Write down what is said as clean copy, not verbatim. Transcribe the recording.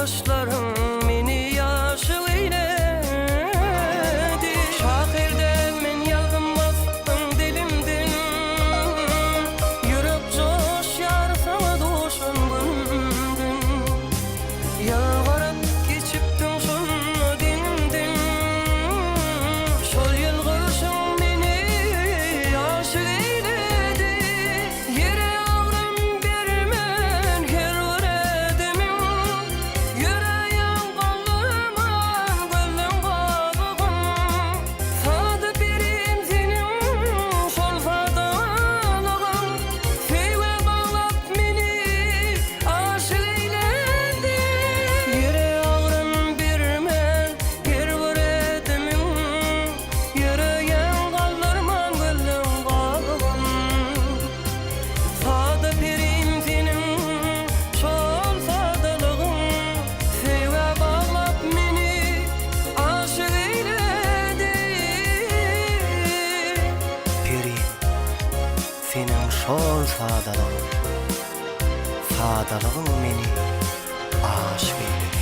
Ýylgyryşlaryň meni ýaşyl eýledi. Şahyr däl men ýazgym basdyň dilimden. Ýürek joşýar saňa duşan günümden. Ýylgyryp geçipdiň şonda deňimden. Şol ýylgyryşyň meni ýaşyl eýledi. Ýere agram bermän her bir ädimiň, Ýöreýän galdyrman gözleň gabygyn. Sada pirim seniň şol sadalygyň, Söýgä baglap meni aşyk eýledi. Ýere agram bermän her bir ädimiň, Ýöreýän galdyrman gözleň gabygyn. Sada perim seniň şol sadalygyň, Söýgä baglap meni aşyk eýledi. Perim, seniň şol sadalygyň, Sadalygyň meni aşyk eýledi.